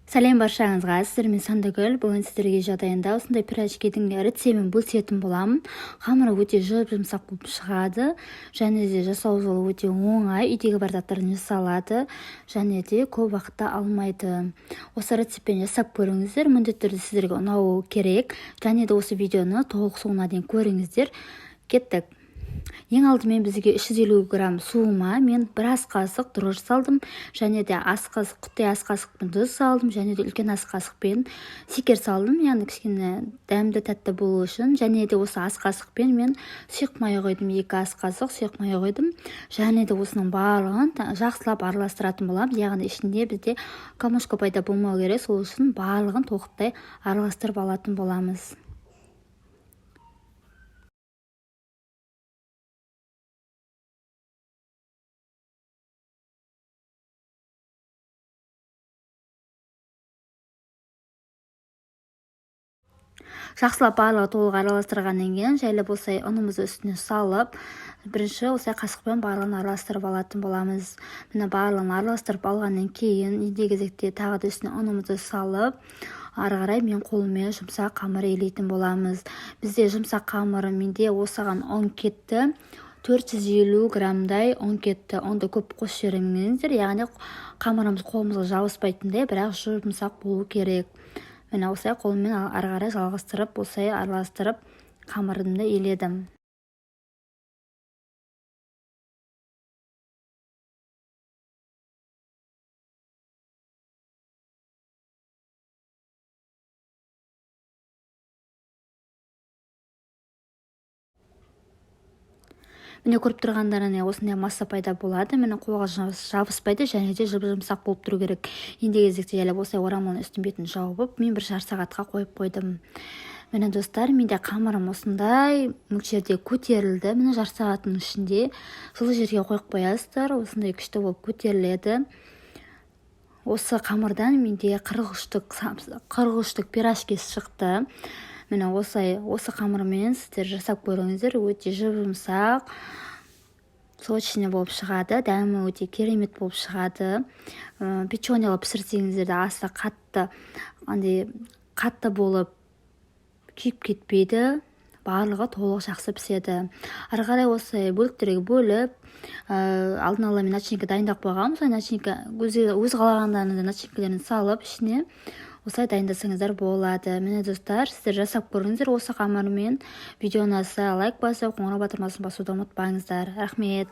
Сәлем баршаңызға, сіздермен Сандыгүл. Бүгін сіздерге жағдайында осындай пирожкидің рецебін бөлісетін боламын. Қамыры өте жұп-жұмсақ болып шығады, және де жасау жолы өте оңай, үйдегі бар заттардан жасалады, және де көп уақытта алмайды. Осы рецептпен жасап көріңіздер, міндетті түрде сіздерге ұнауы керек. Және де осы видеоны толық соңына дейін көріңіздер. Кеттік. Ең алдымен бізге 350 грамм суыма мен бір ас қасық дрожжи салдым, және де ас қасық, құттай ас қасықпен тұз салдым, және де үлкен ас қасықпен шекер салдым, яғни кішкене дәмді тәтті болу үшін. Және де осы ас қасықпен мен сұйық май құйдым, 2 ас қасық сұйық май құйдым. Және де осының барлығын жақсылап араластыратын боламыз, яғни ішінде бізде комочка пайда болмау керек, сол үшін барлығын толықтай араластырып алатын боламыз. Жақсылап барлығы толық араластырғаннан кейін жайлап осылай ұнымызды үстіне салып, бірінші осылай қасықпен барлығын араластырып алатын боламыз. Міне, барлығын араластырып алғаннан кейін ендігі кезекте тағы да үстіне ұнымызды салып, ары қарай мен қолыммен жұмсақ қамыр илейтін боламыз. Бізде жұмсақ қамыры, менде осыған ұн кетті, 450 граммдай ұн кетті. Ұнды көп қосып жібермеңіздер, яғни қамырымыз қолымызға жабыспайтындай, бірақ жұмсақ болу керек. Міне, осылай қолыммен ары қарай жалғастырып, осылай араластырып қамырымды иледім. Міне, көріп тұрғандарыңыздай осындай масса пайда болады. Міне, қолға жабыспайды және де жұп-жұмсақ болып тұру керек. Ендігі кезекте жайлап осылай орамалның үстін бетін жауып, мен бір жарты сағатқа қойып қойдым. Міне, достар, менде қамырым осындай мөлшерде көтерілді. Міне, жарты сағаттың ішінде жылы жерге қойып қоясыздар, осындай күшті болып көтеріледі. Осы қамырдан менде 43-тік пирожкесі шықты. Міне, осылай осы қамырмен сіздер жасап көріңіздер, өте жұп-жұмсақ, сочный болып шығады, дәмі өте керемет болып шығады. Печенье қылып пісірсеңіздер де аса қатты, андай қатты болып күйіп кетпейді, барлығы толық жақсы піседі. Ары қарай осы бөліктерге бөліп, алдын ала мен начинка дайындап қойғанмын. Сол начинка өз қалағандарыңыздай начинкалерін салып ішіне осылай дайындасаңыздар болады. Міне, достар, сіздер жасап көріңіздер осы қамырмен. Видео ұнаса лайк басып, қоңырау батырмасын басуды ұмытпаңыздар. Рахмет.